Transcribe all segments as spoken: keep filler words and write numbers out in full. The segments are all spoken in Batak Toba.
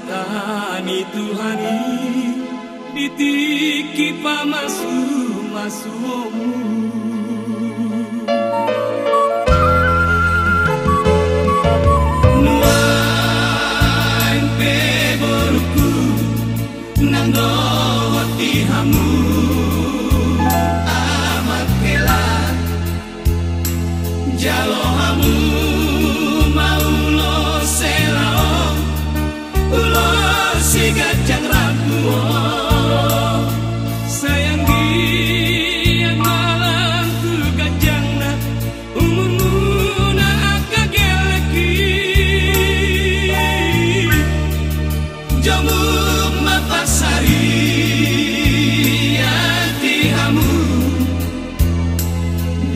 Hata ni Tuhan i di tingki pamasumasuonmu. Nuaeng pe borungku, nang dohot di hamu amang hela, jalo hamu ma ulos hela on, ulos si ganjang rambu on. Sai anggiat ma lam tu ganjangna umurmuna angka gellek i. Jomuk ma pansarian di hamu,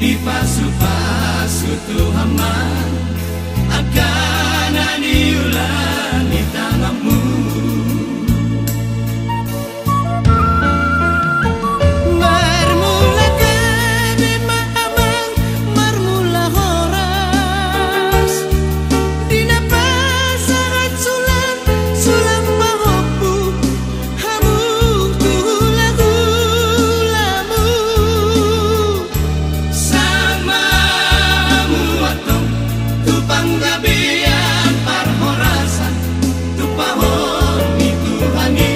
dipasupasu Tuhan ma angka na niula ni tanganmu. Marmula gabe ma amang, marmula horas. Di na pasahat sulang, sulang pahompu, hamu tu hulahulamu. Sahat ma hamu antong tu panggabean parhorasan, tu pahompu ni Tuhan i.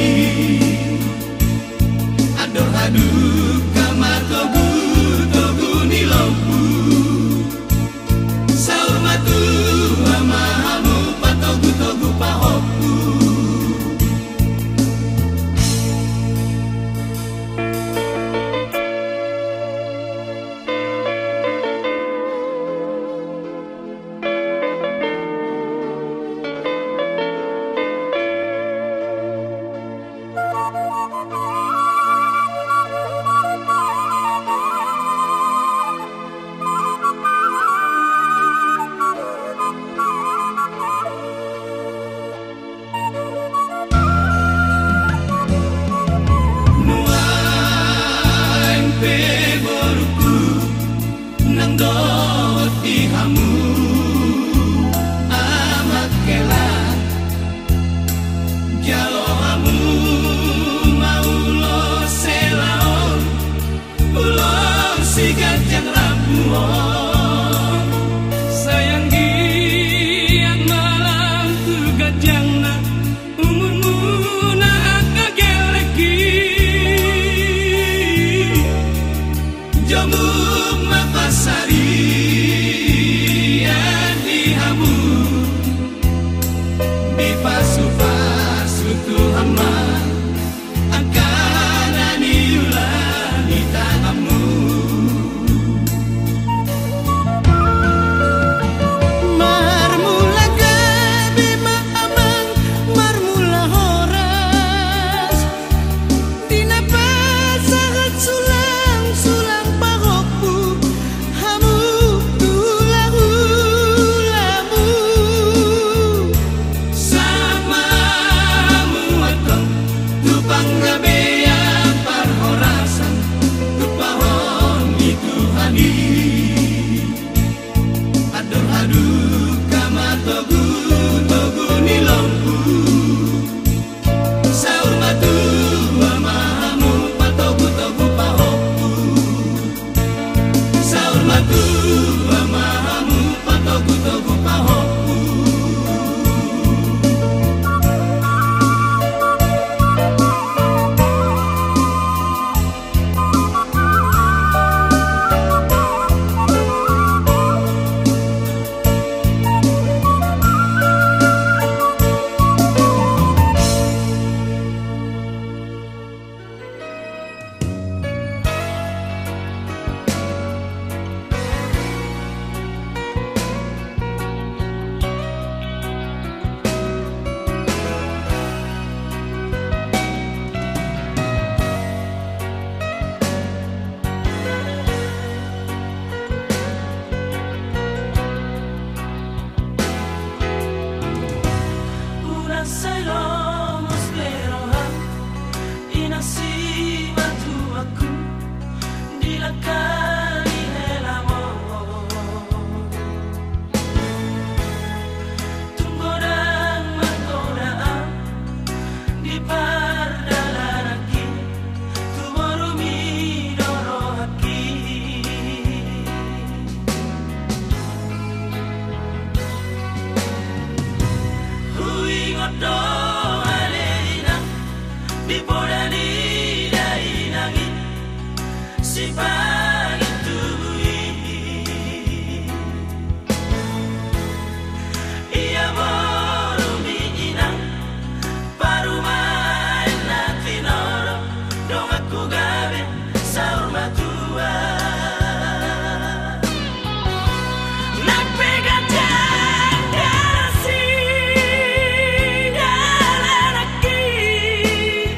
Andor hadungka ma togutogu ni lombu. Saur matua ma hamu patogutogu pahompu. Dohot ale inang, di poda ni dainang i, sipangan tubu i. Ia borumi inang, parumaen na tinodo, donganku gabe saur matua. Nang pe ganjang dalansi dalan nangkin,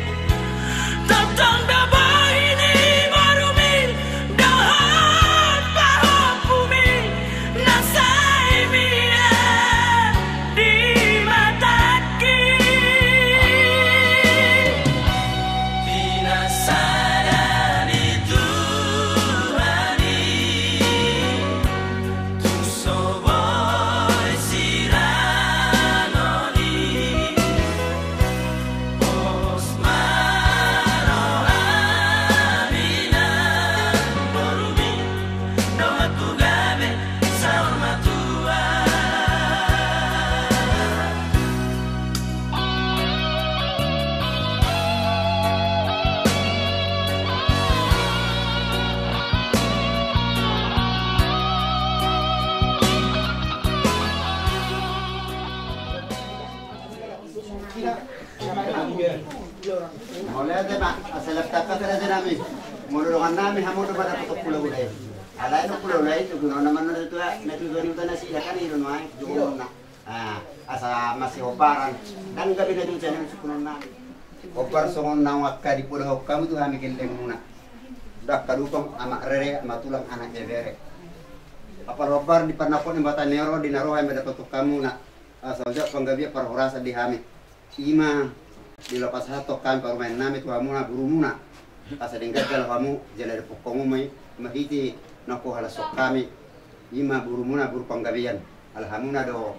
tongtong do boi ni borumi dohot pahompumi na sai mian di matangki. Pinasada ni Tuhan i, tung so boi sirangon i, pos ma rohami nang borumi, donganku gabe saur matua. Mauliate ma, asa lam tangkas raja nami. Molo dongan nami hamu do pada potong pula gulai. Alai no pula gulai tu guna nama na tua, na tua ni uta nasi ikan i do nuai, jumuna. Ah, asa masihombaran. Ndang gabe na tutu na sukun on nami. Hombar songon naung angka dipodahon hamu tu hami gellengmuna. Ndang angka dupang, amak rere, amak tulang, anak bebere. Apala hombar di panapot ni mata ni ro, di na roha i ma dapothon hamuna. Asa ojak panggabean parhorasan di hami. I ma di laho pasahathon hami parumaen nami tu hamuna borumuna. Asa denggan jala hamu, jala dapothon hamu ma i, marhite na huhalashon hami. I ma borumuna boru Panggabean, ala hamuna do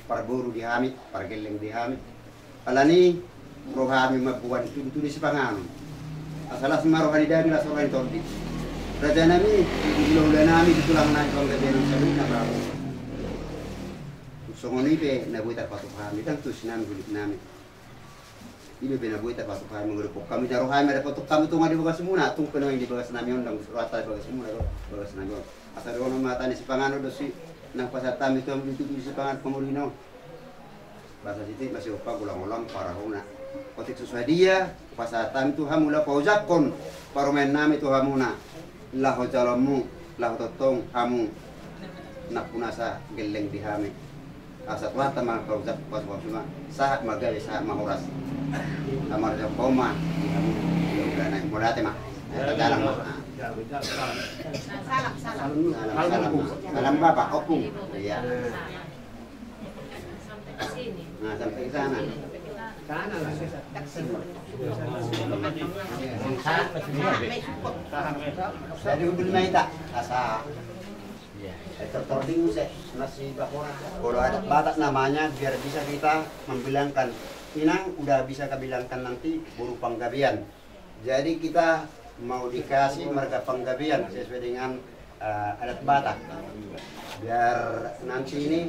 parboru di hami, pargelleng di hami. Alani roha hami mamboan tudu-tudu sipanganon. Asa las ma roha ni daging, las roha ni tondi. Raja nami, di hula-hula nami, di tulang nami, Panggabean on saluhutna, Prabu. Songon i pe na boi tarpatupa hami, ndang tusi nami, hulik nami. I do pe na boi tarpatupa hami, molo dapot hami, na roha hami dapothon hamu tonga di bagasmuna, tung pe naeng di bagas nami on, ndang rohanta di bagasmuna do, bagas nami on. Asa dohonon ma hata ni sipanganon do si, naeng pasahat hami tu hamu di tutu sipanganon pamurina on. Bahasa siti masih opa gulang-gulang parahuna. Otik so sadia, pasahat hami tu hamu laho paojakhon parumaen nami tu hamuna. Laho jaloonmu, laho tongtong hamu nampunasa gelleng di hami. Asa Tuhanta ma paujak, pasu-pasu ma, sahat ma gabe, sahat ma horas. Amar jokoma di hamu, di ugana, mauliate ma. Jalang ma. Salam, salam. Salam, salam. Salam Bapak, Opung. Iya. Sampai ke sini. Nah, sampai ke sana. Sana lah. Jadi udah naik tak? Asa. Eh, tertording saya masih bakora. Kalau adat Batak namanya, biar bisa kita membilangkan. Inang udah bisa kabilangkan nanti boru Panggabean. Jadi kita mau dikasih marga Panggabean sesuai dengan, eh, adat Batak. Biar nanti ini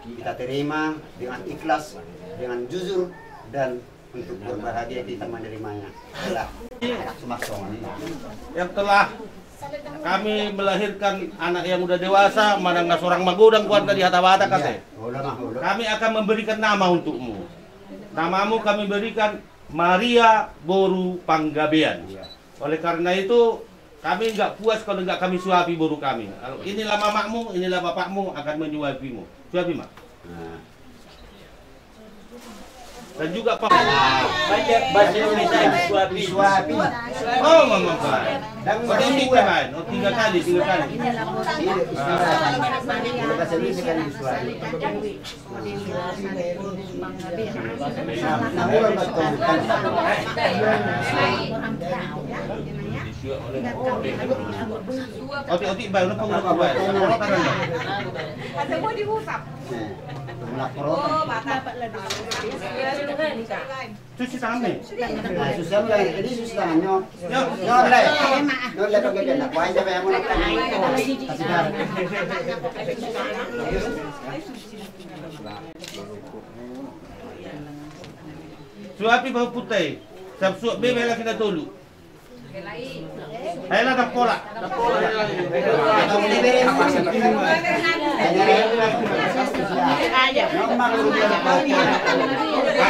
kita terima dengan ikhlas, dengan jujur, dan untuk berbahagia kita menerimanya. Lah, anak Sumarsono ini. Yang telah kami melahirkan anak yang udah dewasa, manang na sorang magodang, kuat tadi hata Batak, iya, kate. Kami akan memberikan nama untukmu. Namamu kami berikan Maria boru Panggabean. Iya. Oleh karena itu, kami nggak puas kalau nggak kami suapi boru kami. Kalau inilah mamakmu, inilah bapakmu akan menyuapimu. Suapi, Mak. Nah. Dan juga Pak. Baca, baca Indonesia, disuapi. Disuapi. Oh, Mama, Pak. Dan oh, ini, Pak. Oh, tiga kali, tiga kali. Iya, disuapi. Kalau bahasa Indonesia kan disuapi. Otik-otik bae, udah pengurusan bae. Ada mau diusap. Cuci tangan nih. Nah, susah lu, ini susah tangannya. Ya. Nyolai. Nyolai pakai dia, nak. Wah, siapa yang mau makan? Kasih darah. Suapi pahompunta i. Sap suap be, be laki na tolu. Ai la, ndang pola.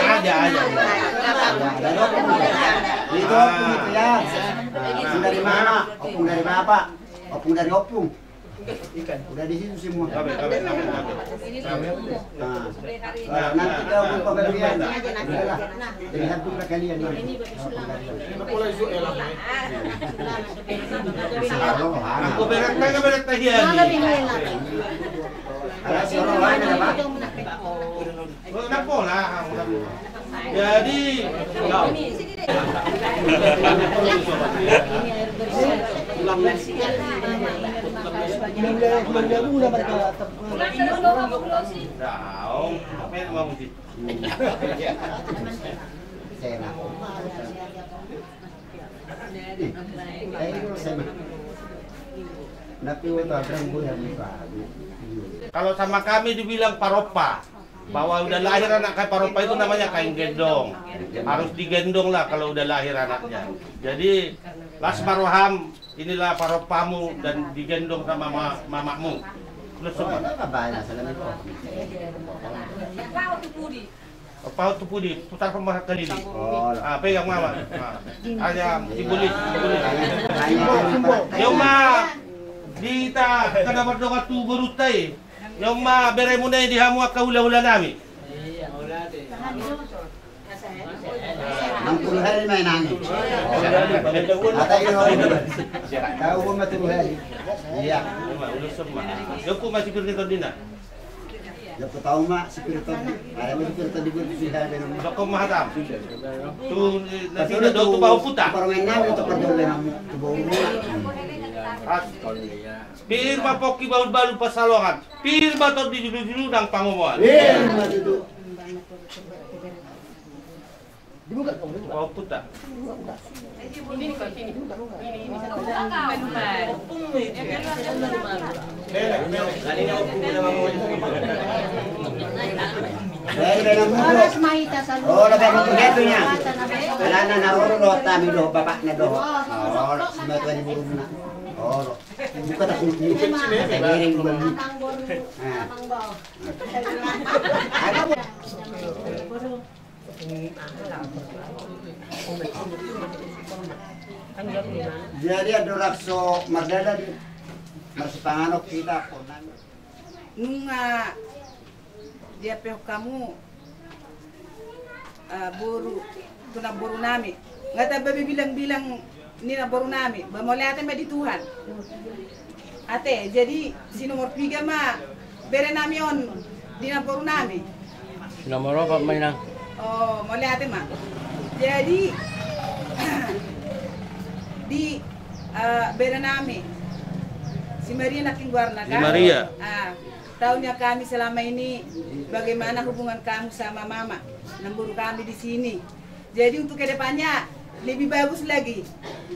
Aja, aja. Itu opung itu ya. Opung dari mama, opung dari bapak, opung dari opung. Udah di situ semua. Gabe, gabe, gabe, gabe. Nah, nanti kau berpakaian. Jadi satu kalian. Aku berat, aku berat tahian. Ada si orang lain ada, Pak? Jadi, kalau sama kami dibilang parompa, bahwa udah lahir anak kayak parompa itu namanya kain gendong. Harus digendong lah kalau udah lahir anaknya. Jadi, las ma roham, inilah parompamu dan digendong sama ma-, mamakmu. Terus semua. Paut tu pudi, putar pembahas keliling. Ah, pegang mama. Ah. Ada tibulis, tibulis. Yo ma, di ta kada mardongan tu borunta i. Yo ma beremuna i di hamu angka hulahula nami. Nang puluh hari main angin. Ata iyo. Tahu gua mah puluh hari. Iya. Yo ku masih kerja tondina. Yo ku tahu mah security. Ada mah security di gua sudah ada. Dokon mahatam. Tu nanti ada tu bahu puta. Permainan untuk perjalanan tu bahu. Pir ma pongki bahulbahul pansalongan. Pir ma tondi juljulu nang pangomoan. Pir ma tutu. Bahu puta. Horas ma hita saluhut. Oh, lebih aku hatunya. Alana na ro do hami dohot bapakna dohot. Oh, si matua ni burungna. Oh. Buka tak kunci. Kata giring dua menit. Nah. Jadi andorang so mardalan marsipanganon hita. Nunga diampehon hamu, eh, boru, tu namboru nami. Nga tamba be bilang-bilang ni namboru nami, ba mauliate ma di Tuhan. Ate, jadi si nomor piga ma bere nami on di namboru nami? Si nomor opat ma, Inang. Oh, mauliate ma. Jadi di, eh, bere nami si Maria nangkin goarna, kan? Si Maria. Ah. Tahunya kami selama ini bagaimana hubungan kamu sama mama, namboru kami di sini. Jadi untuk kedepannya lebih bagus lagi,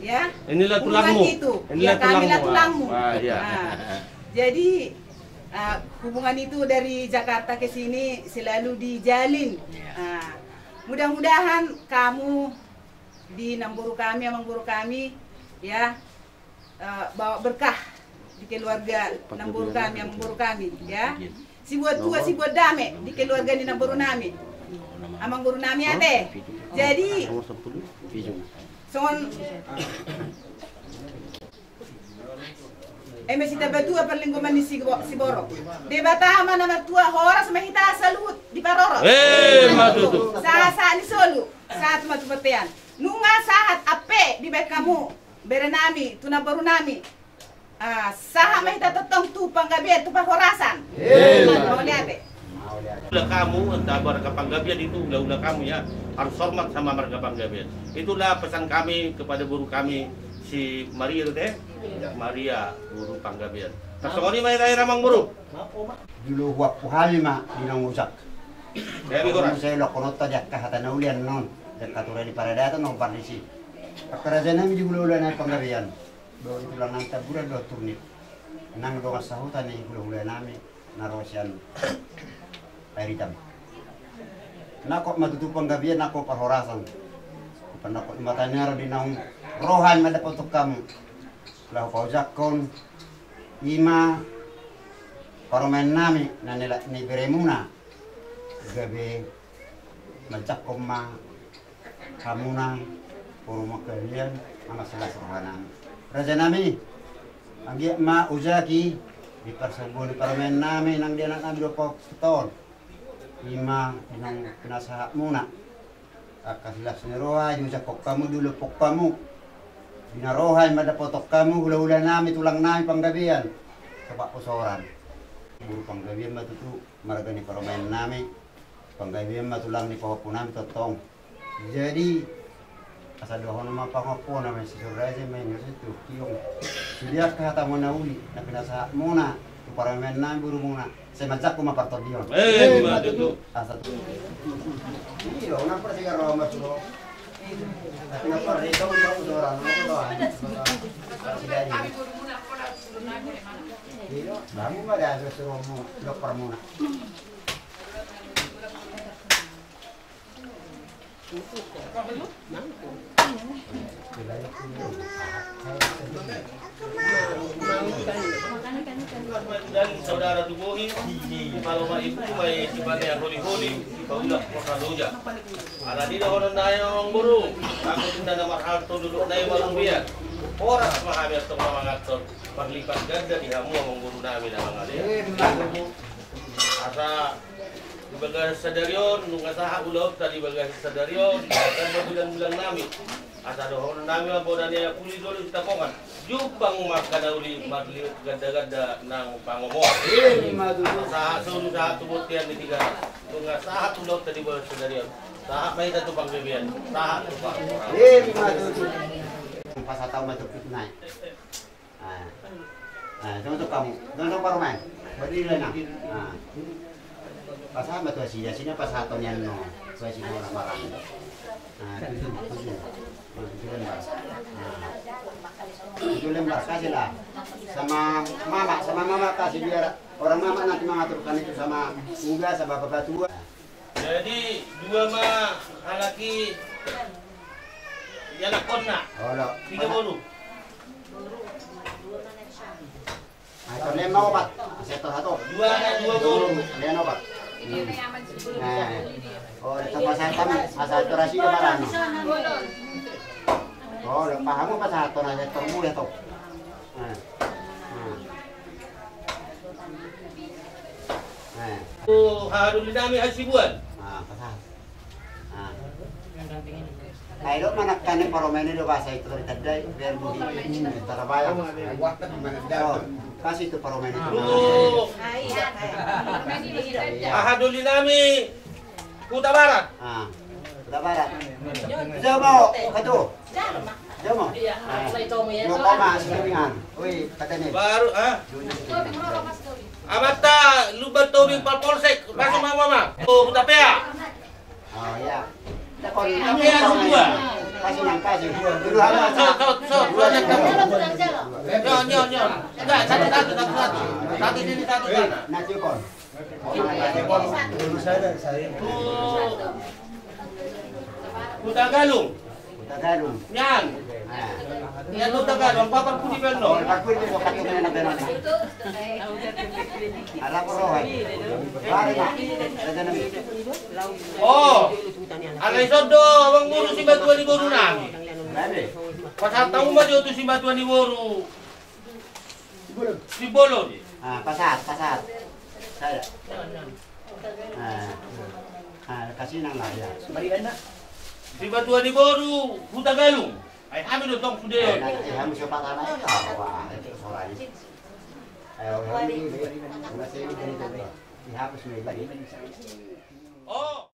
ya. Inilah hubungan tulangmu. Itu. Inilah ya, kamilah tulangmu. Ah, iya. Nah, jadi, ah, hubungan itu dari Jakarta ke sini selalu dijalin. Iya. Ah, mudah-mudahan kamu di namboru kami, amangboru kami, ya, eh, bawa berkah di keluarga namboru kami, amangboru kami, ya. Sibuat tua, sibuat dame di keluarga ni namboru nami, amangboru nami, ate. Jadi songon, eme sitamba tua parlinggoman ni sibo-, siborok. Debata ma na martua, horas ma hita saluhut diparorot. Eh, ma tutu. Sahat-sahat ni solu, sahat ma tu bontean. Nunga sahat ampe dibaen hamu bere nami tu namboru nami. Ah, sahat ma hita tongtong tu panggabean, tu parhorasan. Mauliate. Hula-hula hamu, antong marga Panggabean itu hula-hula hamu, ya. Harus hormat sama marga Panggabean. Itulah pesan kami kepada boru kami si Maria, teh. Maria, boru Panggabean. Nah, songon i ma hira-hira, amangboru. Jolo huampu hami ma di naung ojak. Sai lokononta di angka hata na uli annon, di angka aturan di paradaton, na hombar disi. Angka raja nami di hula-hula nami Panggabean. Dohot di tulang nami Tamburan dohot Turnip. Nang dongan sahuta ni hula-hula nami na ro sian Air Hitam. Nangkok ma tutu panggabean, nangkok parhorasan. Panangkok ni mata ni ari di naung roha i mandapothon hamu. Laho paojakhon i ma parumaen nami na nilak ni beremuna. Gabe manjangkon ma hamuna, parumaen nami, asa las roha nami. Raja nami, anggiat ma ojak i di parsabuan ni parumaen nami nang di anak nami dohot pahomput on. I ma nang pinasahatmuna. Angka silas ni roha i diojakhon hamu, diulophon hamu. Di na roha i mandapothon hamu hulahula nami, tulang nami panggabean. Sopat posoran. Boru panggabean ma tutu marga ni parumaen nami. Panggabean ma tulang ni pahompu nami tongtong. Jadi asa dohonon ma pahompu nami, si Suraja ma i, si Tukiong. Sude angka hata muna na uli na pinasahatmuna tu parumaen nami, borumuna. Sai manjangkon ma partondion. Eh, ima tutu. Asa tu. Iyo, nang parsigar ro mas ro. Tapi nang parsigar ro mas ro. Iyo, bangun ma dah suruh mu dokter muna. Saudara tubuhi, di malo ma ibu ma i, di bane holi-holi, di paulak kota loja. Ala ni dohonon nai amangboru, aku tinda na marhalto duduk nai malubian. Horas ma hami antong na manganton, marlipat ganda di hamu amangboru nami na mangalean. Asa di bagasan sadari on, nunga sahat ulaonta di bagasan sadari on, dan bulan-bulan nami. Asa dohonon nami ma bona ni apuli doli di tapongan. Jumpang ma angka na uli marlipat ganda-ganda nang pangomoan. Sahat solu sahat tu bontean ni tiga. Nunga sahat ulaonta di bagasan sadari on. Sahat ma hita tu panggabean. Sahat tu panggabean. Pasahat ma tu fitnah. Ah. Ah, tongtong hamu. Tongtong parumaen. Berdiri lah, nah. Ah. Pasahat ma tu asi, asi na pasahaton nian no. Tu asi na marang. Ah, tujuh, tujuh. Ah, tujuh lembar. Ah. Tujuh lembar, kasihlah. Sama mama, sama mama kasih, biar orang mama nanti mengaturkan itu sama uda, sama bapak tua. Jadi dua ma halak i ianakhonna. Olo. Piga boru? Ah, tor lehon ma opat. Asa tor hatu. Dua anak, dua boru. Lehon opat. Hmm. Nah. Oh, asa tor asi na marano. Olo, pasahat hamu, pasahat tor, asa tor mule to. Ah. Ah. Ah. Oh, hahadoli nami Hasibuan. Ah, pasahat. Ah. Ai do manangkani parumaen i do bahasa itu tadi tadi, biar budi tarabayang. Oh, kasih tu parumaen i. Oh. Iya. Hahadoli nami Hutabarat. Ah. Hutabarat. Jauh mau, katu. Jauh mau. Iya, ah, mulai Tomi ya. Jauh koma, sini dengan. Wih, kata ni. Baru, ah? Amanta Lumban Tobing Polsek, masuk mama, mama. Oh, Hutapea. Oh, iya. Hutapea dua. Kasih nang kasih. Dulu halo. So, so, so, so, so. Nyo, nyo, nyo. Enggak, satu, satu, satu, satu. Satu sini, satu sana. Nah, cukup. Hutagalung. Hutagalung. Nian. Nian Hutagalung, papat pudi beno. Oh. Alai sodo, amangboru, simatua ni boru nami. Pasahat hamu ma jo tu simatua ni boru. Simbolon. Ah, pasahat, pasahat. Saya. Ah. Ah, kasih nang lah, ya. Simatua ni boru Hutagalung. Ai hami do tong sude on. Ai hami siopat anak. Wah, itu soalnya. Ayo, hami ini, ini. Masih ini, ini, ini. Dihapus, ini. Oh.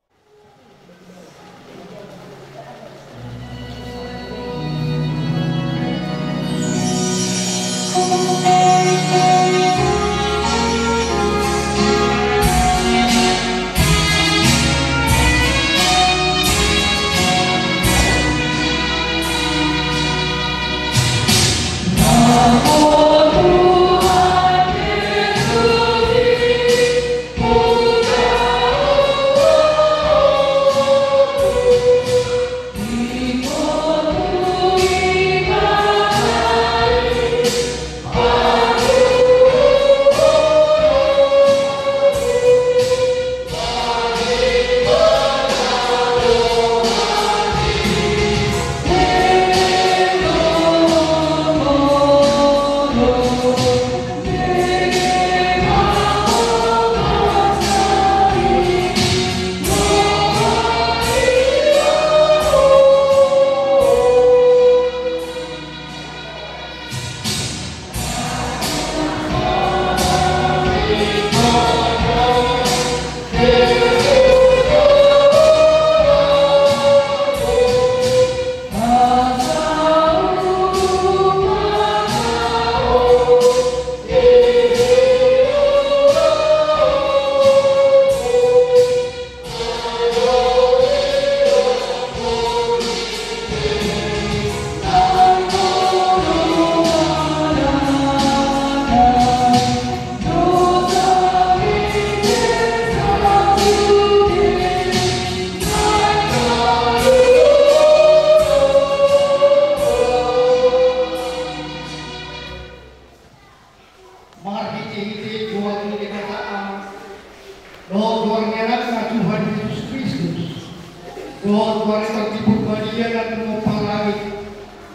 Dohot goarna di Porbadia na tumompa langit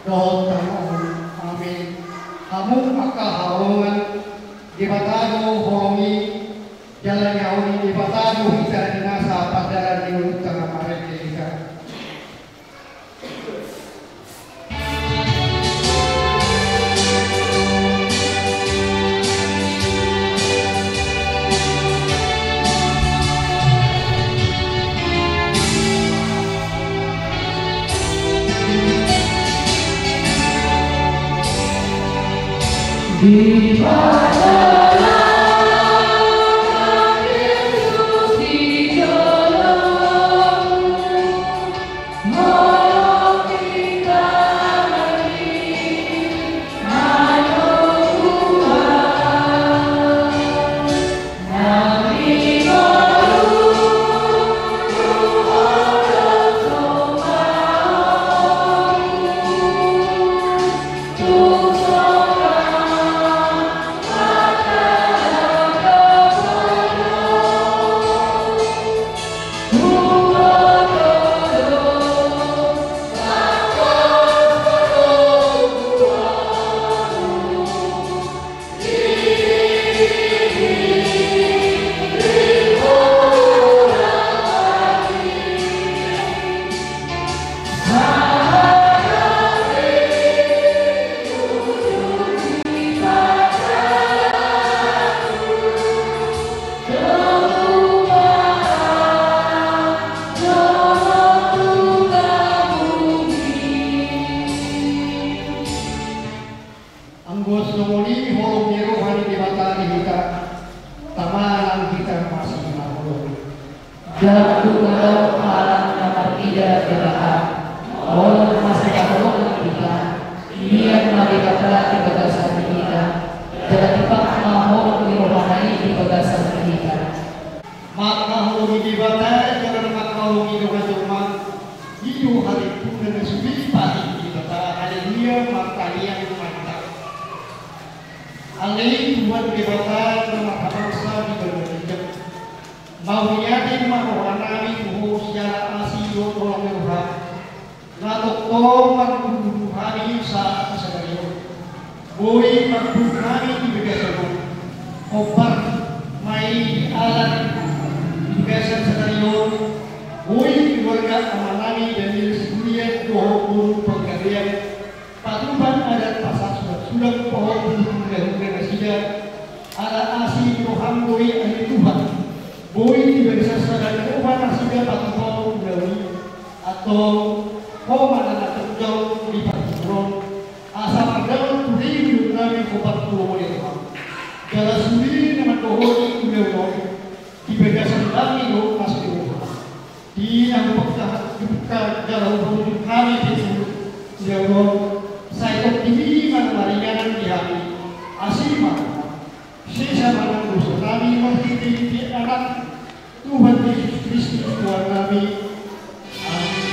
dohot tano on. Amin. Hamu angka haholongan, Debata do holong i. Jala dihaholongi Debata do hita di nasa pardalan ni ngolunta na marende hita. Di Anggo songon i holong ni roha ni Debata di hita, tama nang hita masihaholongan. Jala tung adong halak na marnida Debata, holan masihaholongan hita, mian ma Debata di bagasan hita, jala dipaak ma holong ni rohana i di bagasan hita. Mangkaholongi Debata jala mangkaholongi dongan-dongan, i do harimpunan na sude dipahi Debata. Haleluya, martangiang ma hita. Ale Tuhan Debata na marhabangsa di banua ginjang, mauliate ma rohanami tu Ho siala asi dohot holong ni roham. Na tongtong marhundul hami sahat tu sadari on. Boi marpungu hami di bagasan on. Hombar ma i di ala di bagasan sadari on. Boi keluarga amanami Daniel Sibulian dohot boru Panggabean patupa adat, pasahat sulang-sulang, pahompu hulahula nasida. Ala asi ni roham do i, ale Tuhan. Boi di bagasan sadari on nasida patupahon ulaon i. Antong Ho ma na natorjol di partuburon, asa mardalan tu rihut nami hombar tu lomo ni roham. Jala sude na mandohoti ulaon on, di bagasan dame dohot asi ni roham. Di na hupangka, hupangka jala huboto hami di ulaon on, sai tongtong i ma na maringanan di hami. Asi ma, sesa ma nang dosanami marhitehite Anak Tuhan Jesus Kristus Tuhannami. Amin.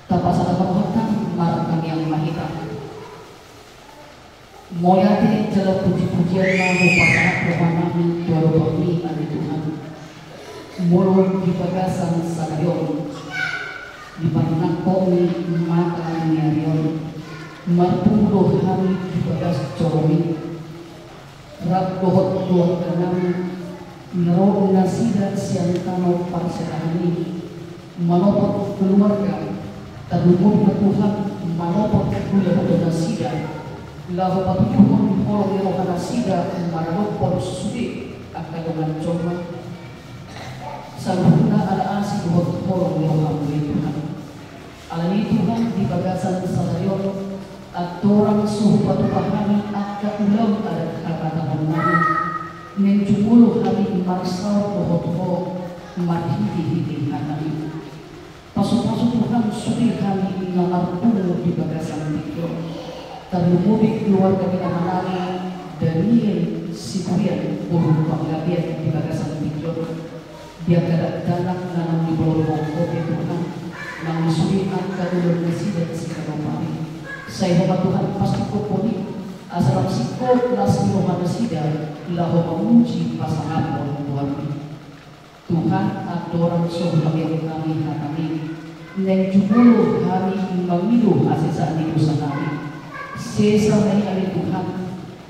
Tapasahat ma rohanta, martangiang ma hita. Mauliate jala puji-pujian ma hupasahat rohanami tu adopanMi, ale Tuhan. Molo di bagasan sadari on, di panangkok ni mata ni ari on, marpungu do hami di bagas joroMi, rap dohot keluarganami, na ro nasida sian tano parserahan i, manopot keluarga, Tarlumobi ma Tuhan, manopot hulahula nasida, laho patuduhon holong ni roha nasida maradophon sude angka dongan jolma. Saluhutna ala asi dohot holong ni rohamu, Tuhan. Alani i Tuhan, di bagasan sadari on, andorang so hupatupa hami angka ulaon adat habatahonnami, naeng jumolo hami marsaor dohot Ho marhitehite hatami. Pasupasu Tuhan sude hami na marpungu di bagasan tingki on. Tarlumobi keluarga ni amanami Daniel Siburian boru Panggabean di bagasan tingki on. Di angka dakdanak na naung dipalombohon Ho pe Tuhan, naung sude angka ulaon nasida siganup ari. Sai Ho ma Tuhan pastikkon i, asa lam singkop las ni roha nasida laho mamuji pasangaphon Tuhan. Tuhan, andorang so hulehon hami hatami, naeng jumolo hami mangido hasesaan ni dosanami. Sesa ma i ale Tuhan,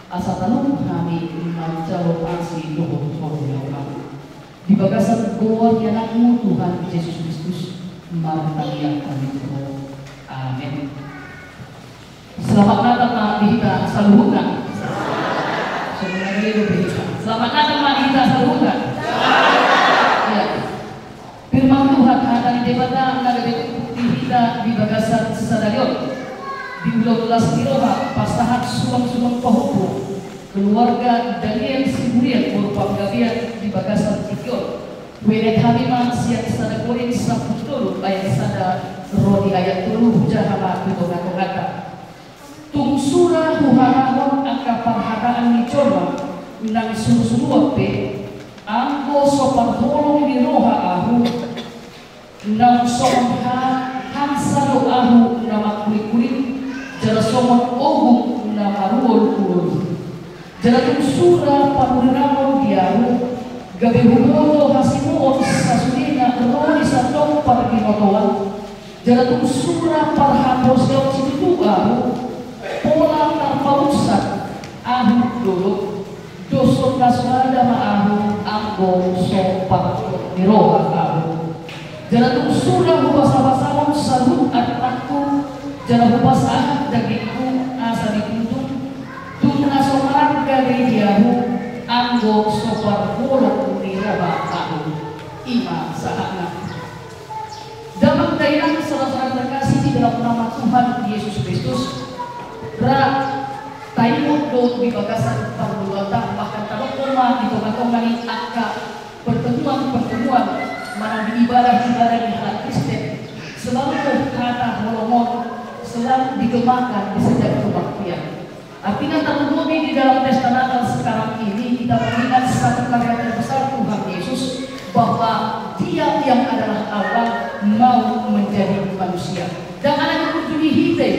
asa talup hami manjalo asi dohot holong ni rohamu. Di bagasan goar ni Anakmu Tuhan Jesus Kristus, martangiang hami tu Ho. Amen. Selamat Natal ma di hita saluhutna. Selamat Natal ma di hita saluhutna. Ya. Firman Tuhan, hata ni Debata na gabe turpuk di hita di bagasan sadari on. Di ulaon las ni roha pasahat suang-suang pahompu keluarga Daniel Siburian boru Panggabean di bagasan tingki on. Huendek hami ma sian sada Korint sampulu tolu ayat sada ro di ayat tolu, hujaha ma tu tonga-tonganta. Tung sura huharahon angka parhataan ni jolma nang surusuruan pe, anggo so parholong ni roha ahu, naung songon ha-, hansa do ahu na mangkuling-kuling, jala songon ogung na maruol-uol. Jala tung sura panurirangkon di ahu, gabe huboto hasimoon sasudena ro di sandok parginotoan. Jala tung sura parhaposeon situtu ahu, pola tarpaunsa ahu dolok, dos songon na soada ma ahu anggo so parholong ni roha ahu. Jala tung sura hubasabasahon saluhut artangku, jala hupasahat dagingku asa ditutung, tung na so marga do i di ahu anggo so parholong ni roha ahu. I ma sahatna. Damang dainang saudara-saudara terkasih di dalam nama Tuhan Yesus Kristus, ra taingot do di bagasan parngoluanta, bahkan tadok ma di tonga-tonga ni angka pertemuan-pertemuan manang di ibadah-ibadah ni halak Kristen, selalu kata holong on selalu digemakan di setiap kebaktian. Artinya, tarlumobi di dalam pesta Natal sekarang ini, kita mengingat satu karya terbesar Tuhan Yesus, bahwa Dia yang adalah Allah mau menjadi manusia. Ndang ala diujungi hita i,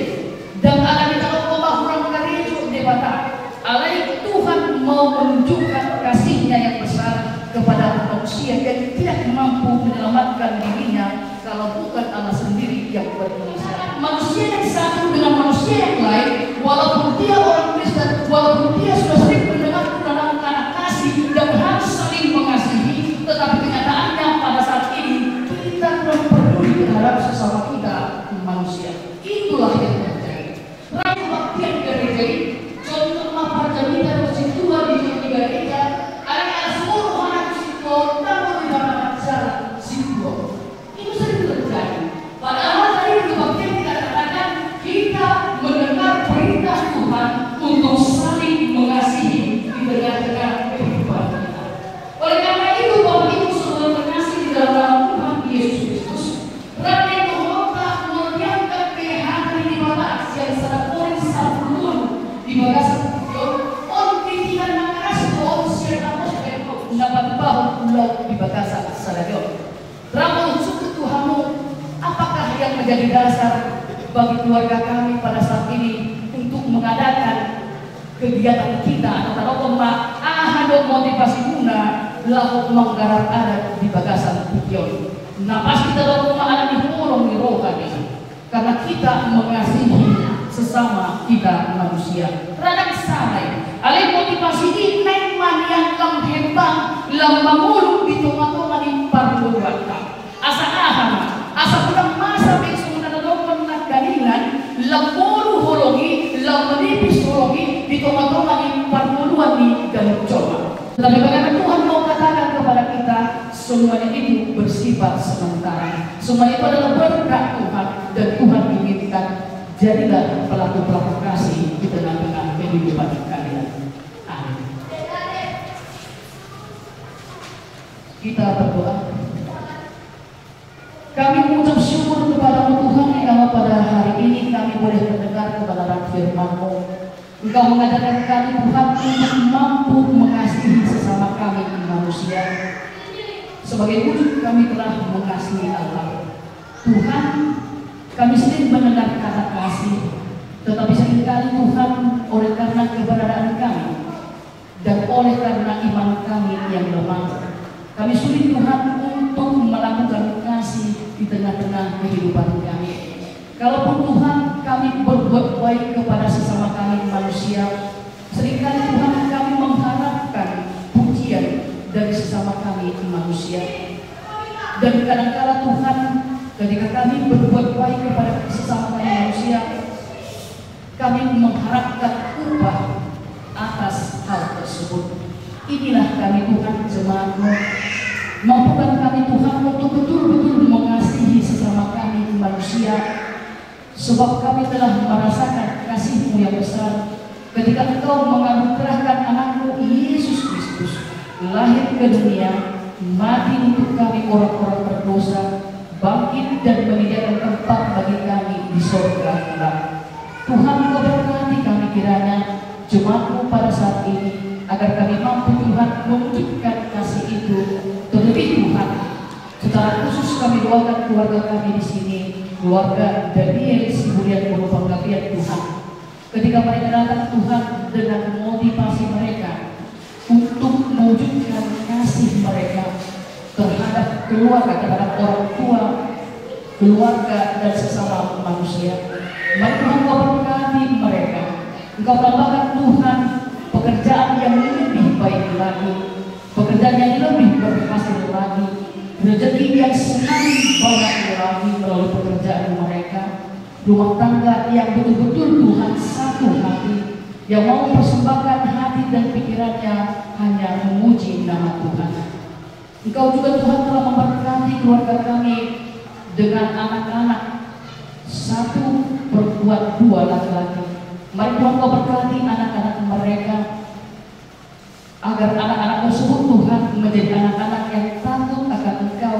ndang ala ditaon ma hurang karejo Debata. Alai Tuhan mau menunjukkan kasih-Nya yang besar kepada manusia yang tidak mampu menyelamatkan dirinya kalau bukan Allah sendiri yang berinisiatif. Manusia yang satu dengan manusia yang lain, walaupun dia orang Kristen, walaupun dia sudah sering mendengar kenalan anak kasih dan harus saling mengasihi, tetapi kenyataannya pada saat ini kita kurang peduli terhadap sesama kita manusia. Itulah yang terjadi. Rap kebaktian gereja i, contoh ma parjamita dohot sintua di, di gereja, alai ala sumurung anak sintua, tanggung di mana acara sintua. Itu sering terjadi. Padahal tadi di kebaktian kita katakan, kita mendengar perintah Tuhan untuk saling mengasihi di tengah-tengah kehidupan kita. Oleh karena itu, Bapak Ibu Saudara terkasih di dalam nama Tuhan Yesus Kristus, rap ni rohanta molo diangkat pe hata ni Debata sian sada Korint sampulu tolu di bagasan tingki on, on titihan na keras do on sian apostel Paulus na patupahon ulaon di bagasan sadari on. Rap ma husungkun tu hamu, apakah yang menjadi dasar bagi keluarga kami pada saat ini untuk mengadakan kegiatan kita, atau tadok ma aha do motivasimuna laho manggarar adat di bagasan tingki on? Na pasti tadok ma ala ni holong ni roha i. Karena kita mengasihi sesama kita manusia. Ra ndang sala i. Alai motivasi i naeng ma nian lam hembang, lam mangolu di tonga-tonga ni parngoluanta. Asa aha ma? Asa unang masa be songon na tadok ma Tetapi bagaimana Tuhan mau katakan kepada kita, semuanya itu bersifat sementara. Semuanya itu adalah berkat Tuhan, dan Tuhan inginkan jadilah pelaku-pelaku kasih di tengah-tengah kehidupan kalian. Amin. Kita berdoa. Kami mengucap syukur kepada-Mu Tuhan, yang pada hari ini kami boleh mendengar kebenaran firman-Mu. Engkau mengajarkan kami, Tuhan, untuk mampu mengasihi sesama kami manusia. Sebagai wujud kami telah mengasihi Allah. Tuhan, kami sering mendengar kata kasih, tetapi seringkali, Tuhan, oleh karena keberadaan kami dan oleh karena iman kami yang lemah, kami sulit, Tuhan, untuk melakukan kasih di tengah-tengah kehidupan kami. Kalaupun, Tuhan, kami berbuat baik kepada sesama kami manusia, seringkali, Tuhan, kami mengharapkan pujian dari sesama kami manusia. Dan kadangkala, Tuhan, ketika kami berbuat baik kepada sesama kami manusia, kami mengharapkan upah atas hal tersebut. Inilah kami, Tuhan, jemaat-Mu. Mampukan kami, Tuhan, untuk betul-betul mengasihi sesama kami manusia, sebab kami telah merasakan kasih-Mu yang besar ketika Engkau menganugerahkan Anak-Mu, Yesus Kristus, lahir ke dunia, mati untuk kami orang-orang berdosa, bangkit dan menyediakan tempat bagi kami di sorga kelak. Tuhan, Kau berkati kami kiranya, jemaat-Mu pada saat ini, agar kami mampu, Tuhan, mewujudkan kasih itu. Terlebih, Tuhan, secara khusus kami doakan keluarga kami di sini, keluarga Daniel Siburian Bono Panggabean, Tuhan. Ketika mereka datang, Tuhan, dengan motivasi mereka untuk mewujudkan kasih mereka terhadap keluarga, terhadap orang tua, keluarga, dan sesama manusia. Mari Tuhan, Kau berkati mereka. Engkau tambahkan, Tuhan, pekerjaan yang lebih baik lagi, pekerjaan yang lebih berhasil lagi, rezeki yang semakin banyak lagi melalui pekerjaan mereka, rumah tangga yang betul-betul, Tuhan, satu hati, yang mau mempersembahkan hati dan pikirannya hanya memuji nama Tuhan. Engkau juga, Tuhan, telah memberkati keluarga kami dengan anak-anak, satu perempuan, dua laki-laki. Mari, Tuhan, Kau berkati anak-anak mereka, agar anak-anak tersebut, Tuhan, menjadi anak-anak yang takut akan Engkau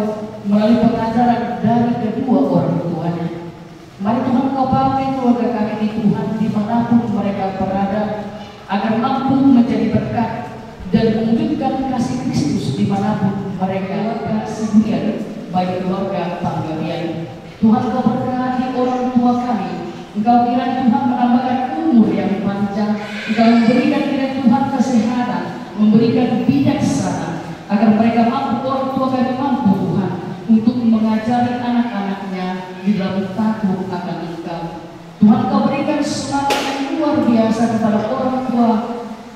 melalui pengajaran dari kedua orang tuanya. Mari, Tuhan, Kau pakai keluarga kami ini, Tuhan, dimanapun mereka berada, agar mampu menjadi berkat dan mewujudkan kasih Kristus dimanapun mereka berada, baik keluarga Panggabean. Tuhan, Kau berkati orang tua kami. Engkau kiranya, Tuhan, menambahkan umur yang panjang. Engkau memberikan kiranya, Tuhan, kesehatan, memberikan bijaksana, agar mereka mampu, orang tua kami mampu, Tuhan, untuk mengajari anak-anaknya di dalam takut akan Engkau. Tuhan, Kau berikan semangat yang luar biasa kepada orang tua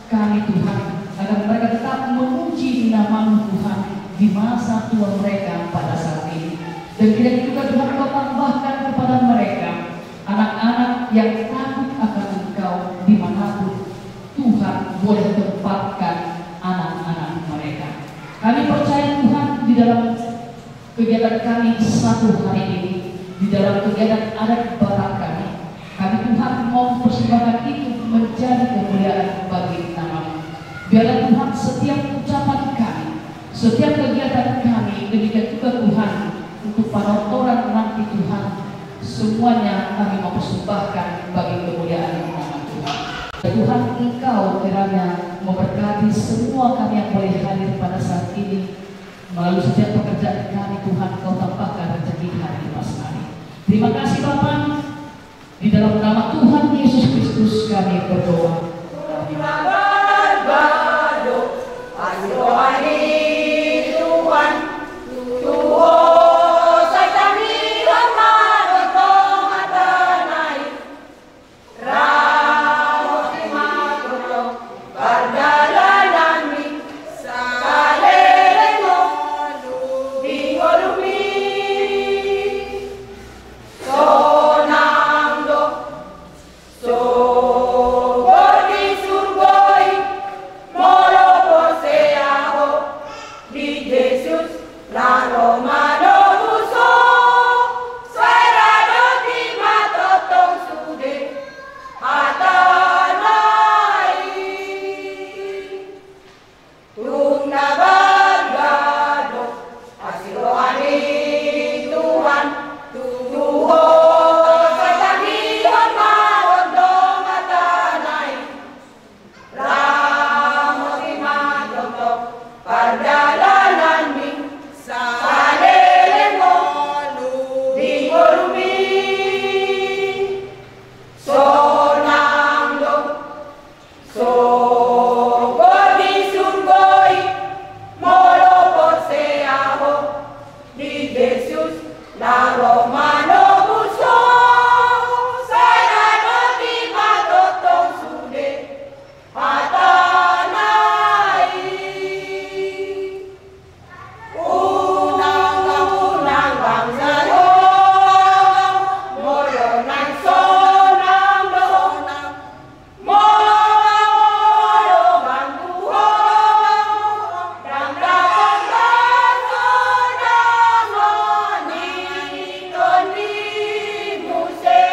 kami, Tuhan, agar mereka tetap memuji nama-Mu, Tuhan, di masa tua mereka pada saat ini. Dan kiranya juga, Tuhan, Kau tambahkan kepada mereka anak-anak yang takut akan Engkau dimanapun Tuhan boleh tempatkan anak-anak mereka. Kami percaya, Tuhan, di dalam kegiatan kami satu hari ini, di dalam kegiatan adat Batak kami, kami, Tuhan, mau persembahkan itu menjadi kemuliaan bagi nama-Mu. Biarlah, Tuhan, setiap ucapan kami, setiap kegiatan kami, demikian juga, Tuhan, untuk panortoran nanti, Tuhan, semuanya kami mau persembahkan bagi kemuliaan nama Tuhan. Tuhan, Engkau kiranya memberkati semua kami yang boleh hadir pada saat ini. Melalui setiap pekerjaan kami, Tuhan, Kau tambahkan rezeki hari lepas hari. Terima kasih, Bapa. Di dalam nama Tuhan Yesus Kristus kami berdoa. Ngolumi sonang do, sogot di surgo i, molo porsea ho di Jesus na ro manobus ho, sai na dohot i ma tongtong sude hatana i. Unang, unang bangsa i ho, molo naeng sonang do ho, molo bangku ho, ndang dapot ra sonang on i tondi muse.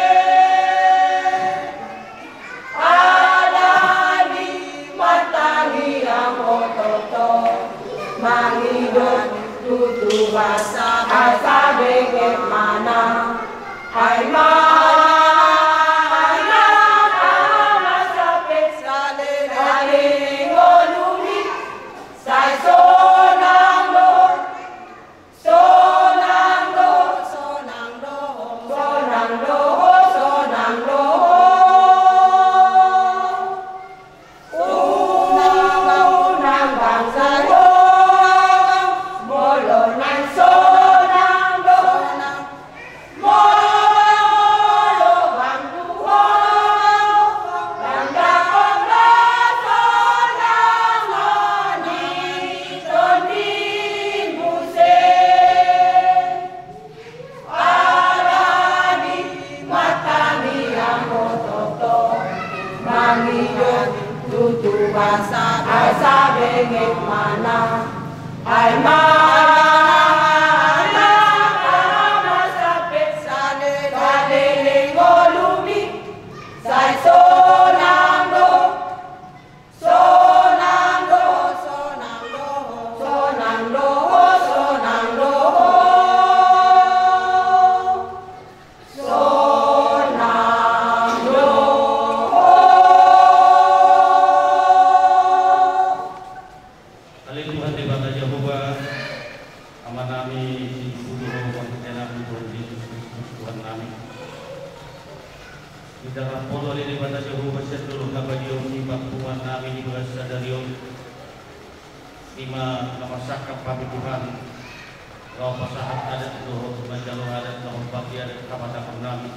Alani martangiang ho toto, mangido tutu basa, asa benget manang. Ai ma, ai ma, ai ma, ai ma, saleleng ngolumi, sai sonang do ho. Sonang do ho, sonang do ho, sonang do ho, sonang do ho. Unang, unang bangsa i ho, molo naeng sonang do ho, molo bangku ho, ndang dapot ra sonang on i tondi muse. Alani martangiang ho toto, mangido tutu basa, asa benget manang. Ai ma, ai ma, ai ma, saleleng ngolumi, sai sonang do ho. Sonang do ho, sonang do ho, sonang do ho, sonang do ho. Sonang do ho. Ale Tuhan Debata Jahowa, Amanami, sipuji Ho marhite Anakmu Tuhan Jesus Kristus, Tuhannami. Di dalam polo ni Debata Jahowa, sian dolok habadiaon ni pangpunguannami di bagasan sadari on. I ma na marsangkap hami Tuhan, laho pasahat adat dohot manjalo adat, laho pake adat habatahonnami.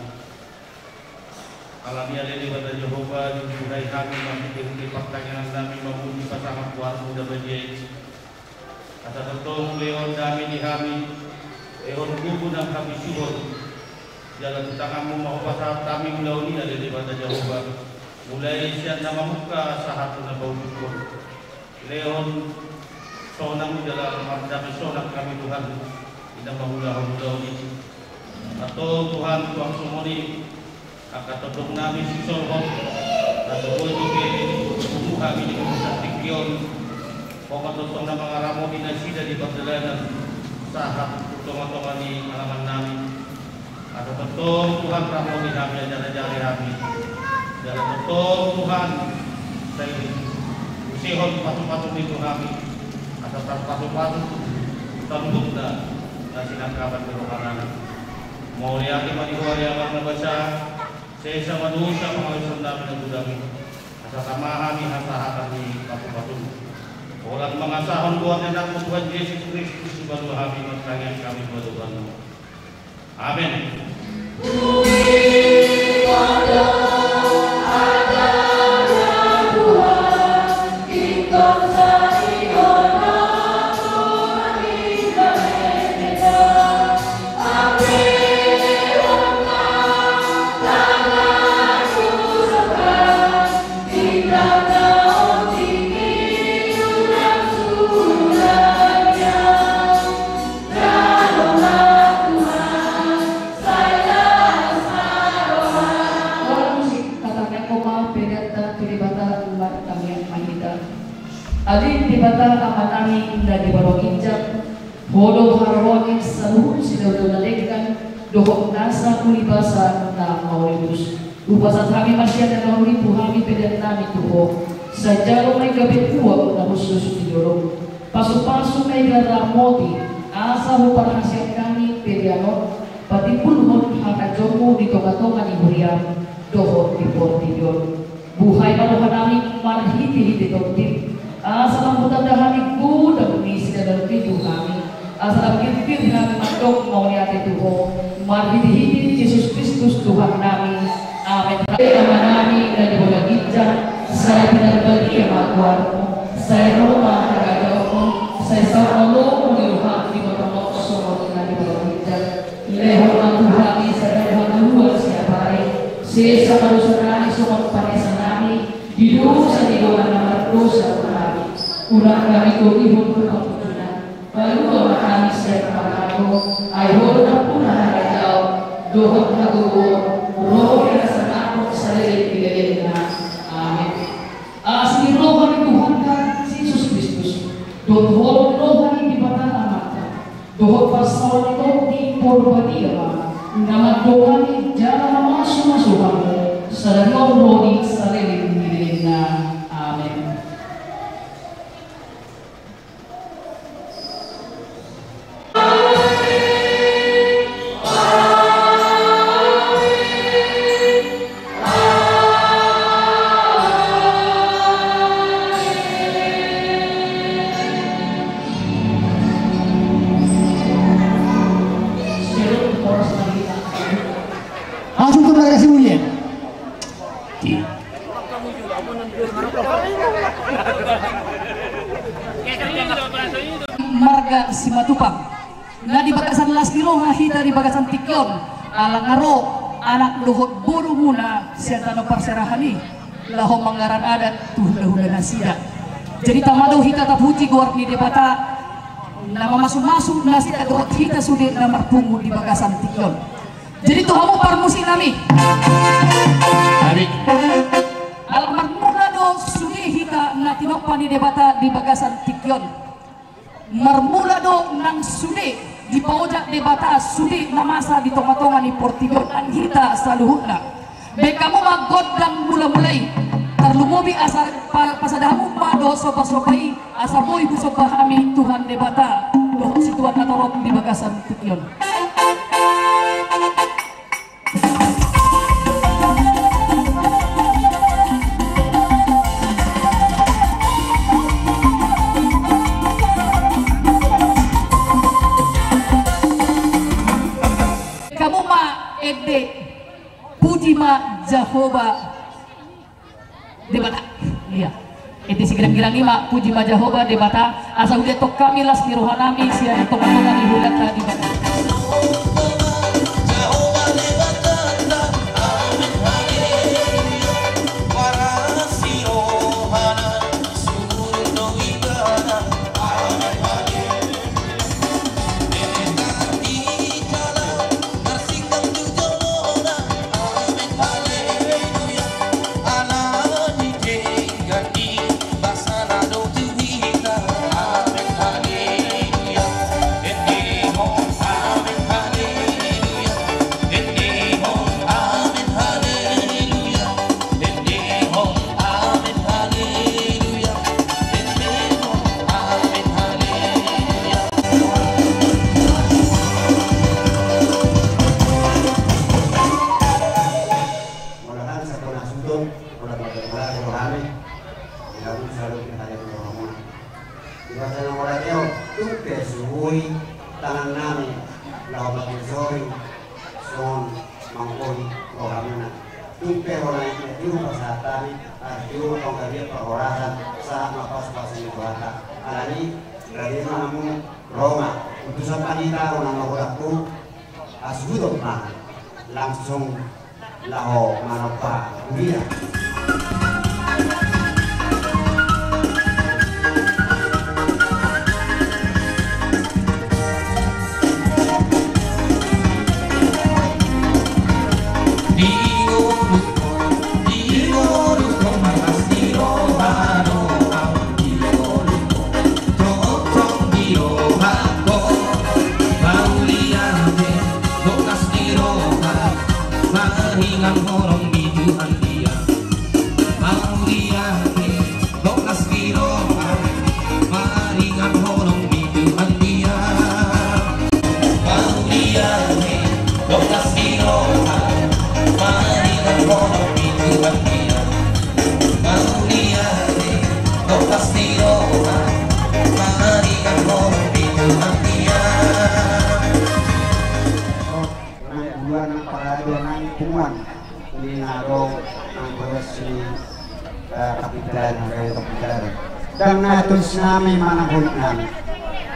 Alani i ale Debata Jahowa, dihurhai hami marhitehite partangiangannami mamuji pasahat goarmu na badia i. Asa tongtong lehon damei di hami, lehon gogo nang habisuhon. Jala tu tanganmu ma hupasahat hami ulaon i ale Debata Jahowa. Mulai sian na mamungka sahat tu na paujunghon. Lehon sonang jala mardame sonang hami Tuhan, di na mangulahon ulaon i. Antong Tuhan, tu angka songon i, angka tondongnami sisolhot, na so boi dope dipungu hami di bagasan tingki on, Ho ma tongtong na mangaramoti nasida di pardalanan, sahat tu tongatonga ni alamannami. Asa tongtong Tuhan ramoti hami, ajarajari hami. Jala tongtong Tuhan, sai usehon pasupasu ni Tuhan hami, asa tarpasupasu saluhutna na sinangkapan ni rohanami. Mauliate ma di Ho ale Amang na basa, sesa ma dosa pangalaosion nami na godang i. Asa tama hami hasahatan ni pasupasu. Holan mangasahon goar ni Anakmu Tuhan Jesus Kristus, hupaluahon hami martangiang hami tu adopanmu. Amen. Holan musik, tatangianghon ma peleanta tu Debata, martangiang ma hita. Ale Debata Amanami na di banua ginjang, Ho do haroroan ni saluhut sidaodaon na denggan, dohot nasa uli basa na mauliutus. Hupasahat hami ma sian na nauli tu hami peleannami tu Ho. Sai jalo ma i gabe uap na hushus di jolom. Pasupasu ma i gabe ramoti, asa huparhaseang hami pelean on, patimbulhon di tongatonga ni huriam dohot di portibi on. Buhai ma rohanami marhitehite Tondim, asa lam hutanda hami godang ni sidalananmi tu hami, asa lam girgir hami mandok mauliate tu Ho, marhitehite Jesus Kristus Tuhannami. Amen. Amanami na di banua ginjang, sai pinarbadia ma goarmu, sai ro ma harajaonmu, sai saut ma lomo ni roham di banua on songon na di banua ginjang. Lehon ma tu hami sadari on hangoluan siapari, sesa ma dosanami songon panesanami di dosa ni dongan na mardosa tu hami. Unang hami togihon tu pangunjunan, palua ma hami sian pangago, ai Ho do nampuna harajaon dohot hagogoon, ro di hasangapon saleleng ni lelengna. Amen. Asi ni roha ni Tuhanta Jesus Kristus, dohot holong ni roha ni Debata Amanta, dohot parsaoran ni Tondi Porbadia ma na mandongani jala mamasumasu hamu sadari on ro di saleleng ni lelengna. Amen. Langsung ke belakang sini, ya. Marga Simatupang. Na di bagasan las ni roha hita di bagasan tingki on, ala nga ro anak dohot borumuna sian tano parserahan i, laho manggarar adat tu hulahula nasida. Jadi tama do hita tapuji goar ni Debata na mamasumasu nasida dohot hita sude na marpungu di bagasan tingki on. Jadi tu hamu parmusiknami. Ala marmula do sude hita na tinompa ni Debata di bagasan tingki on. Marmula do nang sude dipaojak Debata sude na masa di tongatonga ni portibi on nang hita saluhutna. Baen hamu ma gondang mulamula i. Tarlumobi asa pa-, pasada hamu ma dohot sombasomba i, asa boi husomba hami Tuhan Debata dohot situan na torop di bagasan tingki on. Hamu ma ende, puji ma Jahowa. Debata. Ia. Ende sigirang-girang i ma, puji ma Jahowa Debata, asa huliathon hami las ni rohanami sian tongatonga ni hulahula Debata. Molo hami sampuna sudo, molo molo molo hami, dilabuhi saluhut hajat ni rohamuna. Di bagasan na molo diahu, tung pe subui tangannami laho manjojori songon manggohi rohamuna. Tung pe hona i na tiur pasahat hami, asa tiur ma tongka dia parhorasan, sahat ma pasupasu ni Tuhanta. Alani, raja ma hamu, ro ma, utusan ma hita, unang ma godangku, hasuhuton ma, langsung laho manompa huria. Mauliate, bokas ni roha, maringan holong ni Tuhan dia. Mauliate, bokas ni roha, maringan holong ni Tuhan dia. Mauliate, bokas ni roha, Nang parade nang punguan ni na adong nang boras ni, eh, kapitalan, nang kapitalan. Ndang na tulis nami manang holik nami.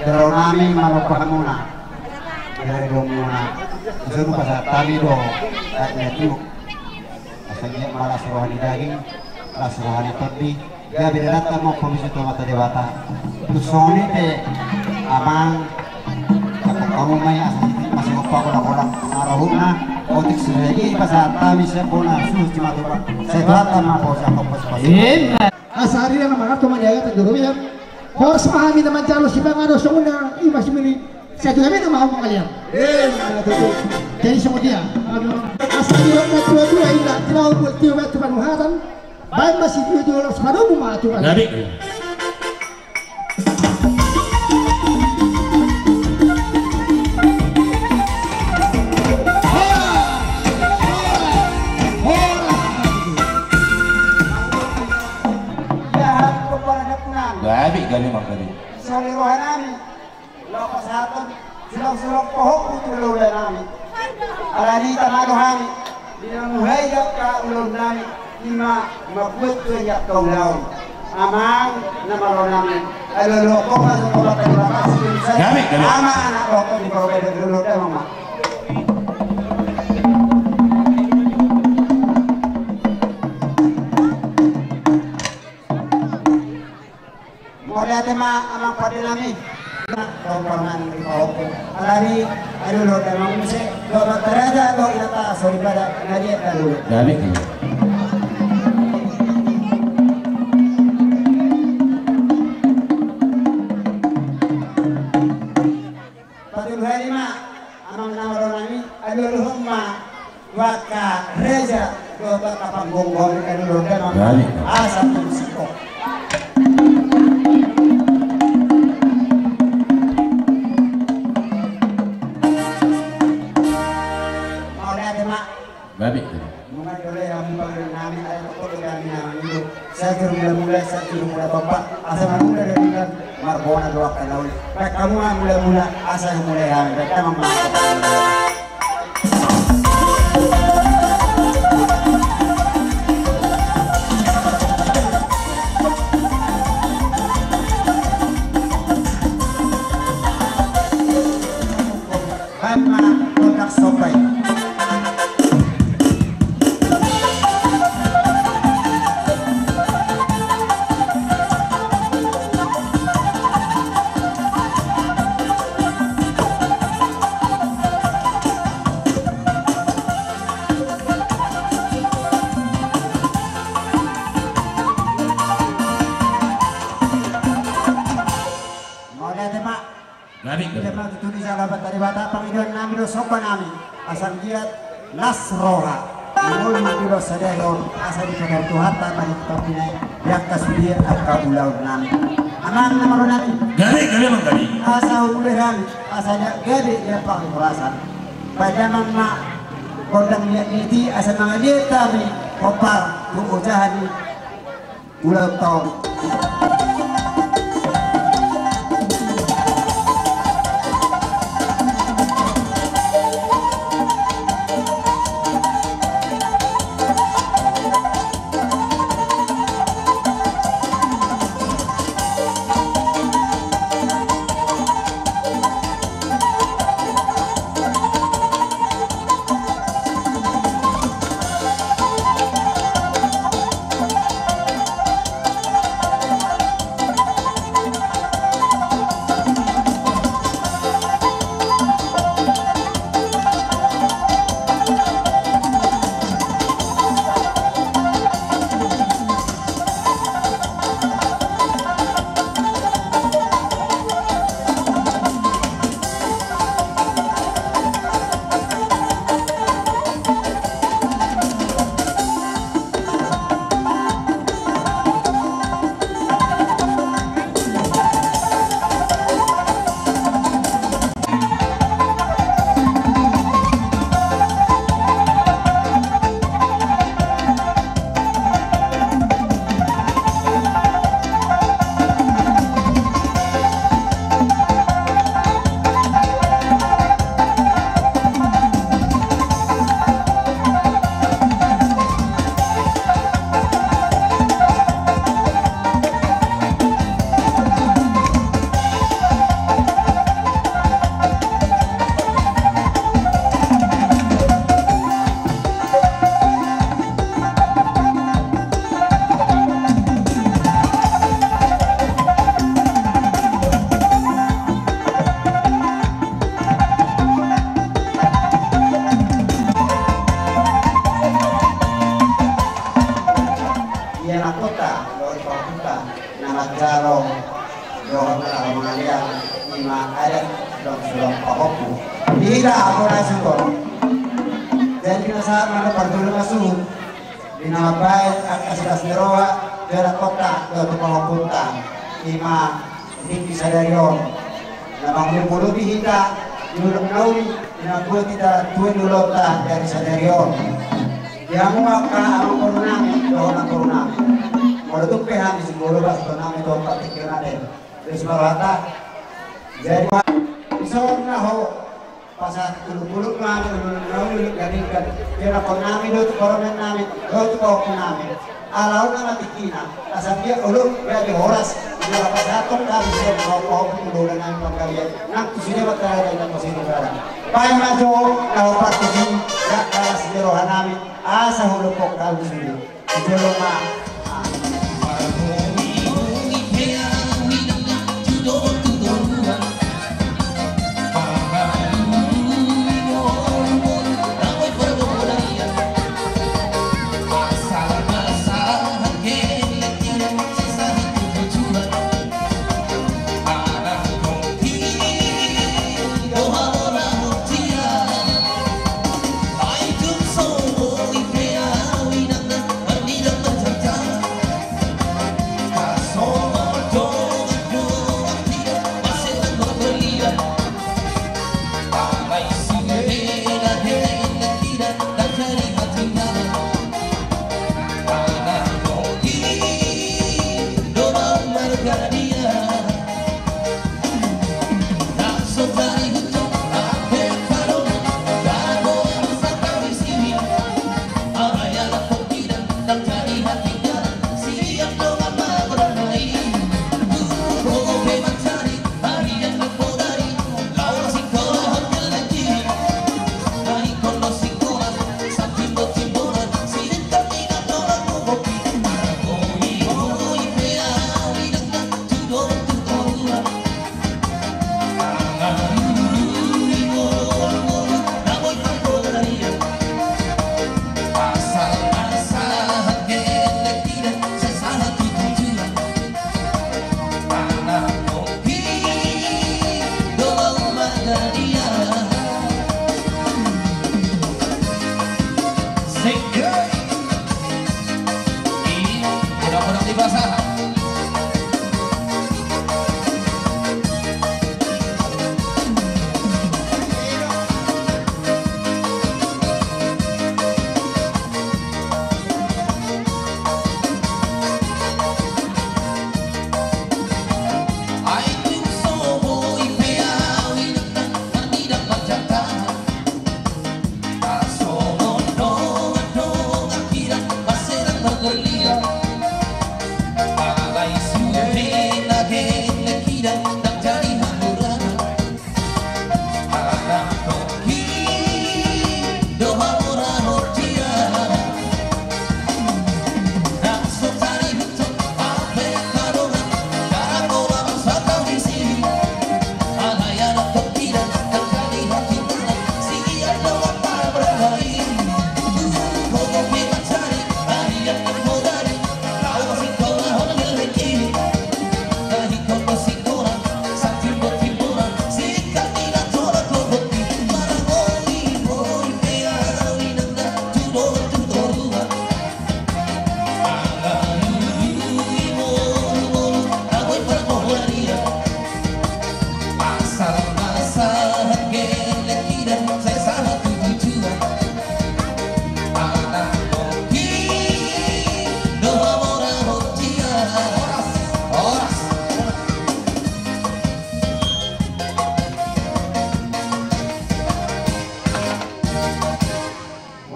Jalo nami marompa hamuna. Jalo domuna. Dison pasahat hami do, eh, na tu. Asa dia ma las roha ni daging, las roha ni tondi. Gabe dalan ta ma pamisi tu mata Debata. Tu songon i pe amang, takut hamu ma i asa siti masih opa kola-kola marahutna. Otik sudah i pasahat hami siap bona suhut si matupa. Saya tuatan ma pos apa pos pos. Asa ari na mangarto maniaga tanjuru ya. Horas ma hami na manjalo si bangado songon na i masih mili. Saya juga minta maaf kalian. Eh, betul. Jadi songon dia. Asa di waktu tua-tua indah terlalu buat tiup tu panuhatan. Baen ma situtu laos padomu ma aturan. Gabe. Gabe, gabe, gabe. Soli roha nami. Laho pasahathon silang-silang pahompu tu ulaula nami. Alani tama do hami di na muhai angka ulaon nami, ima mambuat tu angka ulaon. Amang na malo nami. Alu-alu opo ma so opo ma tadi bapak. Gabe, gabe. Ama anak rokok di bawah beda dulu dah mama. Mauliate ma amang pande nami. Tong parmaen di pahompu. Alani, aduh lo, damang muse, lo, lo, taraja, lo, inanta, soripada, na dia, aduh lo. Gabe. Patuluhon i ma, amang na malo nami, alualuhon ma tu angka raja dohot angka panggonggo ni alualuhon ma. Baik. Asa tu siko. Mauliate ma. Babi. Nunga dole hamu panggabean nami, ai toktok do hami na mangido. Sahat juru mula-mula, sahat juru mula tompa. Asa marmula do denggan, marbona do angka na uli. Baen hamu ma mula-mula, asa mulai hami. Baen hamu ma. Baen ma tondang somba i. Mauliate ma. Gabe. Ida ma tutu di jalaban ta Debata, pangidoan nami do somba nami. Asa anggiat las roha. Molo di los sadari on, asa dipatar Tuhanta ma di topi nai, di angka sude angka ulaon nami. Amang na malo nami. Gabe, gabe, amang, gabe. Asa umur nami, asa dia gabe dia pangurasan. Padaman ma gondang niat niti, asa mangaliat hami pompar tu ojahan ni ulaon taon. Jalo dohot na mangalean, ima adat dohot sulang pahompu. Di hita, ampuna suhut. Jadi na sahat ma parjolo na suhut. Di na mambahen angka silas ni roha, jala kota dohot pahompunta. Ima di sadari on. Na mangulupulupi hita di ulaon na uli, di na mambuat hita tuan ulaonta dari sadari on. Di hamu angka amangboru nami dohot amangboru nami. Molo tung pe hami sibolo bas tu nami tu ompat tingki nami. Terus baru hata. Jadi, ison na ho pasahat uluk-uluk nami, uluk nami, uluk gadingkan. Dia lapor nami do tu parumaen nami, do tu pahompu nami. Ala on nama tingkina, asa dia uluk, dia di horas, dia lapor satu kami, dia mau pahompu tu dola nami panggalian. Nang tu sini masalah, dia masih di dalam. Paima jo, na ho partingki, ya kalas di roha nami, asa uluk kok kami sini. Jolo ma.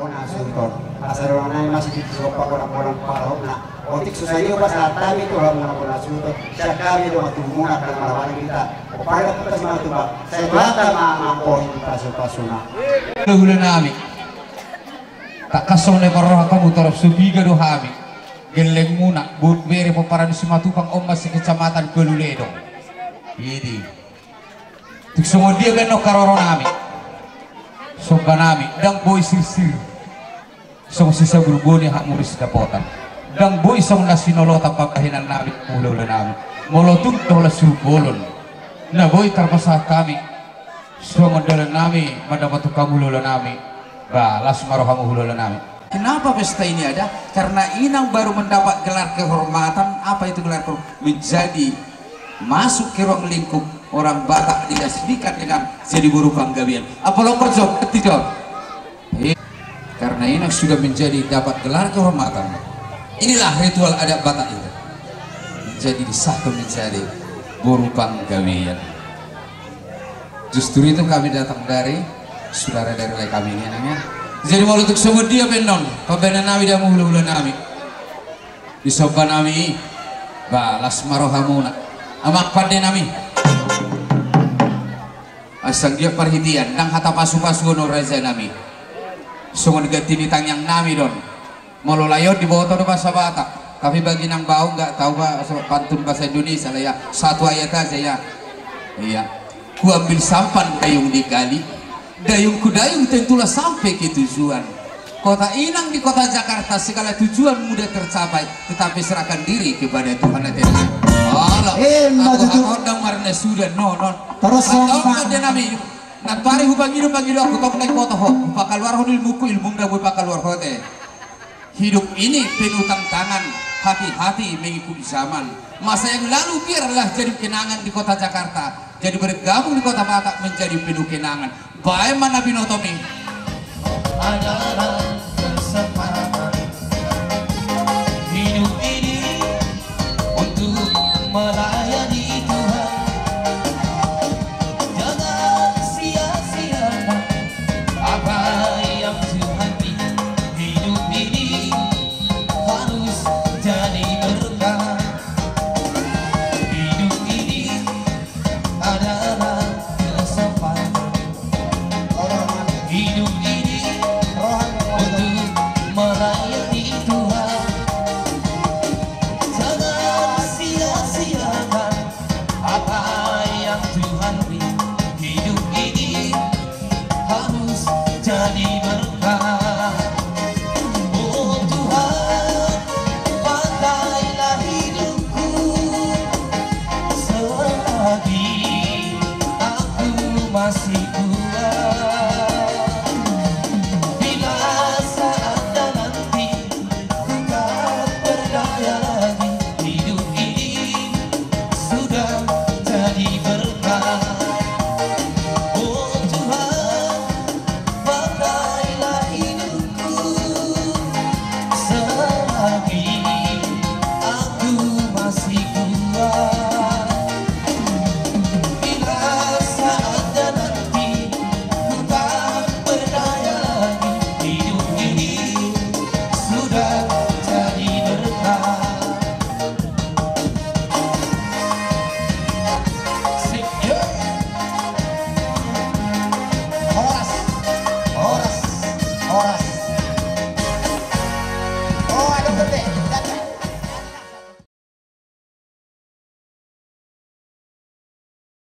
Bona suhut on. Asa dohonon nami ma sidiki sigompa, bona-bona parhompu na. Otik so sadia pasahat hami tu hamu bona-bona suhut on. Sian hami dongan tubumuna, angka na marhahamaranggi hita. Opa, hita ma tuba. Sai tu hata ma mangkohi pasu-pasuna. Hula-hula nami. Tangkas songon na parrohahon hamu, torop so piga do hami. Gellengmuna, bere pomparan ni Simatupang on ma si Kecamatan Baluledong. Idi. Tung songon dia ganup haroro nami, somba nami, ndang boi sirsir. Songon si Sabur Boni hak muris dapotan. Ndang boi songon na sinolotan pambahenan nami, hulahula nami. Molo tung dohonon sumbolon na boi tarpasahat hami songon dalan nami mandapot hami, hulahula nami. Ba las ma rohamu, hulahula nami. Kenapa pesta ini ada? Karena Inang baru mendapat gelar kehormatan. Apa itu gelar kehormatan? Menjadi masuk ke ruang lingkup orang Batak diaslikan dengan jadi boru panggabean. Apa lo percaya? Tidak. Iya. Karena Inang sudah menjadi, dapat gelar kehormatan, inilah ritual adat Batak itu. Jadi disahkan menjadi boru panggabean. Justru itu kami datang dari saudara dari Lae kami ini, Nang, ya. Jadi molo tung songon dia pe annon pambahenan nami di hamu, hulahula nami, di somba nami, ba las ma rohamuna, amang pande nami. Asa anggiat parhitean, ndang hata pasupasu on, raja nami. Songon ganti ni tangiang nami do on. Molo lae on diboto do bahasa Batak, tapi bagi nang bahu nggak tahu bahasa pantun bahasa Indonesia lah ya, satu ayat aja ya. Iya. Kuambil sampan dayung di kali, dayungku dayung tentulah sampai ke tujuan. Kota Inang di kota Jakarta, segala tujuan mudah tercapai, tetapi serahkan diri kepada Tuhan. Ate. Alah, eh, aku maju tu. Aku ndang marnasuda, no, no. Terus, Bang, Bang. Dia nami. Nantoari hupangido-pangido aku, tong naeng huboto ho, hupakaluarhon ilmungku, ilmum ndang boi pakaluarhon, ate. Hidup ini penuh tantangan, hati-hati mengikuti zaman. Masa yang lalu biarlah jadi kenangan di kota Jakarta, jadi bergabung di kota Batak menjadi penuh kenangan. Baen ma na binotomi.